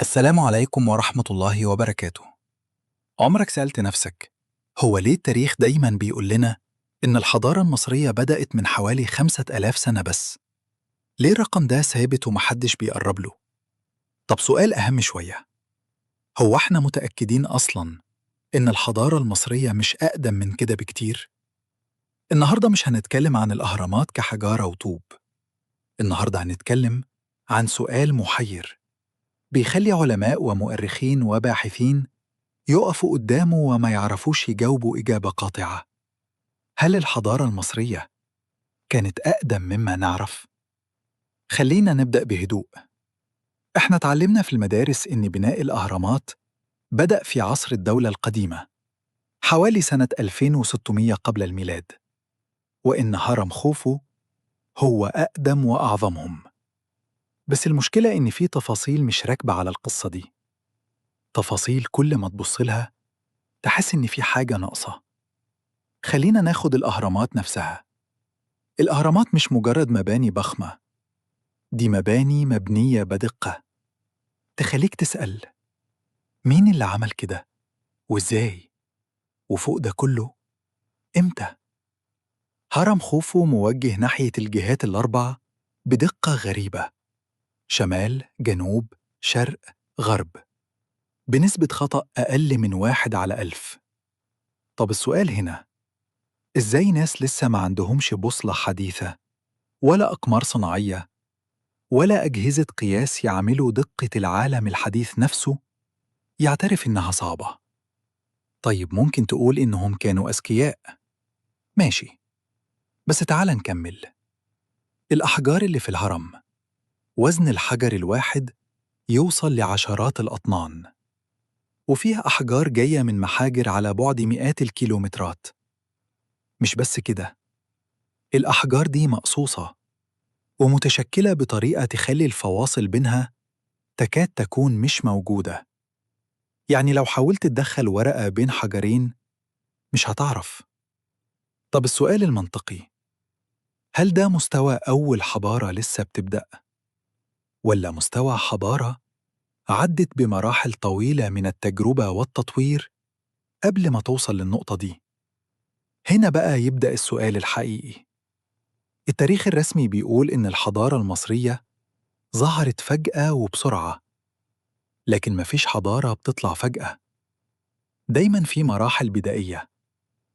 السلام عليكم ورحمة الله وبركاته. عمرك سألت نفسك هو ليه التاريخ دايما بيقول لنا إن الحضارة المصرية بدأت من حوالي 5000 سنة بس؟ ليه الرقم ده ثابت ومحدش بيقرب له؟ طب سؤال أهم شوية، هو احنا متأكدين أصلا إن الحضارة المصرية مش أقدم من كده بكتير؟ النهاردة مش هنتكلم عن الأهرامات كحجارة وطوب، النهاردة هنتكلم عن سؤال محير بيخلي علماء ومؤرخين وباحثين يقفوا قدامه وما يعرفوش يجاوبوا إجابة قاطعة. هل الحضارة المصرية كانت أقدم مما نعرف؟ خلينا نبدأ بهدوء. احنا اتعلمنا في المدارس إن بناء الأهرامات بدأ في عصر الدولة القديمة حوالي سنة 2600 قبل الميلاد، وإن هرم خوفو هو أقدم وأعظمهم. بس المشكلة إن في تفاصيل مش راكبة على القصة دي، تفاصيل كل ما تبص لها تحس إن في حاجة ناقصة. خلينا ناخد الأهرامات نفسها. الأهرامات مش مجرد مباني ضخمة، دي مباني مبنية بدقة تخليك تسأل مين اللي عمل كده؟ وإزاي؟ وفوق ده كله إمتى؟ هرم خوفو موجه ناحية الجهات الأربع بدقة غريبة، شمال، جنوب، شرق، غرب، بنسبة خطأ أقل من 1 على 1000. طب السؤال هنا، إزاي ناس لسه ما عندهمش بوصلة حديثة ولا أقمار صناعية ولا أجهزة قياس يعملوا دقة العالم الحديث نفسه يعترف إنها صعبة؟ طيب ممكن تقول إنهم كانوا أذكياء، ماشي، بس تعال نكمل. الأحجار اللي في الهرم، وزن الحجر الواحد يوصل لعشرات الأطنان، وفيها أحجار جاية من محاجر على بعد مئات الكيلومترات. مش بس كده، الأحجار دي مقصوصة ومتشكلة بطريقة تخلي الفواصل بينها تكاد تكون مش موجودة. يعني لو حاولت تدخل ورقة بين حجرين مش هتعرف. طب السؤال المنطقي، هل ده مستوى أول حضارة لسه بتبدأ؟ ولا مستوى حضارة عدت بمراحل طويلة من التجربة والتطوير قبل ما توصل للنقطة دي؟ هنا بقى يبدأ السؤال الحقيقي. التاريخ الرسمي بيقول إن الحضارة المصرية ظهرت فجأة وبسرعة، لكن مفيش حضارة بتطلع فجأة. دايماً في مراحل بدائية،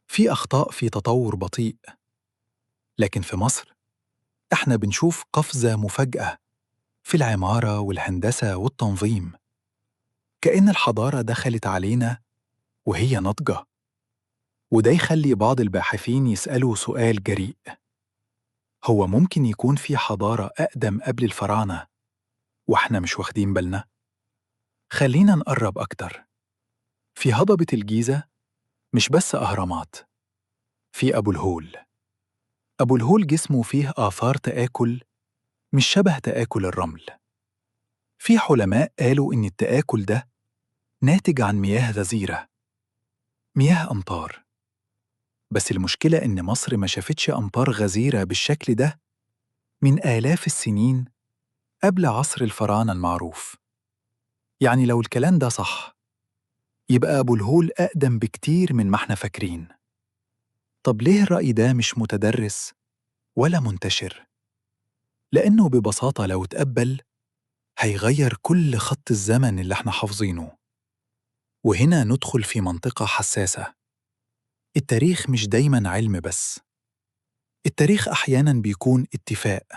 في أخطاء، في تطور بطيء. لكن في مصر إحنا بنشوف قفزة مفاجأة في العمارة والهندسة والتنظيم، كأن الحضارة دخلت علينا وهي ناضجة. وده يخلي بعض الباحثين يسألوا سؤال جريء، هو ممكن يكون في حضارة أقدم قبل الفراعنة وإحنا مش واخدين بالنا؟ خلينا نقرب أكتر. في هضبة الجيزة مش بس أهرامات، في أبو الهول. أبو الهول جسمه فيه آثار تآكل مش شبه تآكل الرمل. في علماء قالوا إن التآكل ده ناتج عن مياه غزيرة، مياه أمطار. بس المشكلة إن مصر ما شافتش أمطار غزيرة بالشكل ده من آلاف السنين قبل عصر الفراعنة المعروف. يعني لو الكلام ده صح، يبقى أبو الهول أقدم بكتير من ما احنا فاكرين. طب ليه الرأي ده مش متدرس ولا منتشر؟ لأنه ببساطة لو اتقبل هيغير كل خط الزمن اللي احنا حافظينه. وهنا ندخل في منطقة حساسة. التاريخ مش دايماً علم بس، التاريخ أحياناً بيكون اتفاق،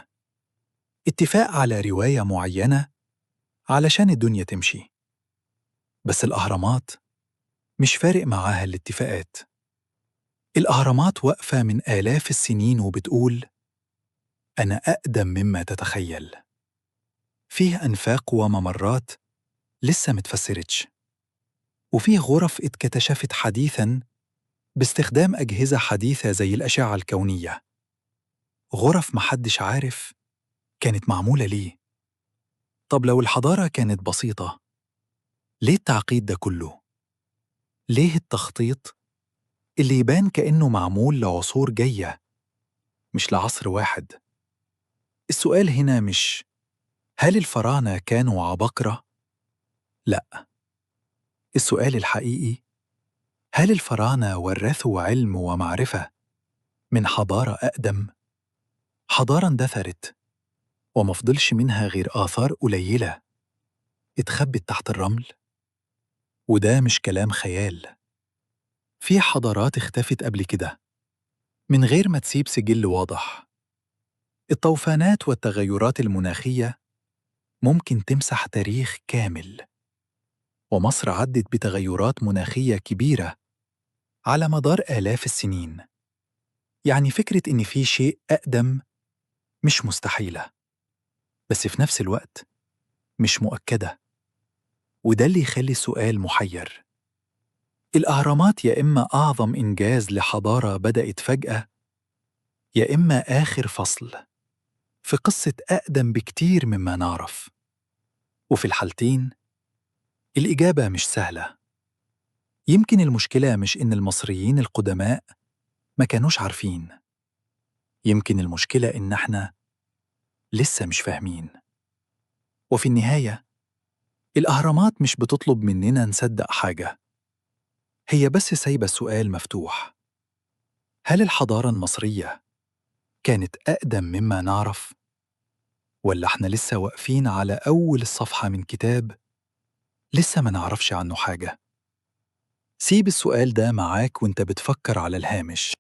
اتفاق على رواية معينة علشان الدنيا تمشي. بس الأهرامات مش فارق معاها الاتفاقات. الأهرامات واقفة من آلاف السنين وبتقول أنا أقدم مما تتخيل. فيه أنفاق وممرات لسه متفسرتش، وفيه غرف اتكتشفت حديثاً باستخدام أجهزة حديثة زي الأشعة الكونية، غرف محدش عارف كانت معمولة ليه. طب لو الحضارة كانت بسيطة، ليه التعقيد ده كله؟ ليه التخطيط اللي يبان كأنه معمول لعصور جاية مش لعصر واحد؟ السؤال هنا مش هل الفراعنة كانوا عباقرة؟ لا، السؤال الحقيقي: هل الفراعنة ورثوا علم ومعرفة من حضارة أقدم؟ حضارة اندثرت ومفضلش منها غير آثار قليلة اتخبت تحت الرمل؟ وده مش كلام خيال، في حضارات اختفت قبل كده من غير ما تسيب سجل واضح. الطوفانات والتغيرات المناخية ممكن تمسح تاريخ كامل، ومصر عدت بتغيرات مناخية كبيرة على مدار آلاف السنين. يعني فكرة إن في شيء أقدم مش مستحيلة، بس في نفس الوقت مش مؤكدة، وده اللي يخلي السؤال محير. الأهرامات يا إما أعظم إنجاز لحضارة بدأت فجأة، يا إما آخر فصل في قصة أقدم بكتير مما نعرف. وفي الحالتين الإجابة مش سهلة. يمكن المشكلة مش إن المصريين القدماء ما كانوش عارفين، يمكن المشكلة إن إحنا لسه مش فاهمين. وفي النهاية الأهرامات مش بتطلب مننا نصدق حاجة، هي بس سايبة السؤال مفتوح: هل الحضارة المصرية كانت أقدم مما نعرف؟ ولا إحنا لسه واقفين على أول الصفحة من كتاب لسه ما نعرفش عنه حاجة؟ سيب السؤال ده معاك وانت بتفكر على الهامش.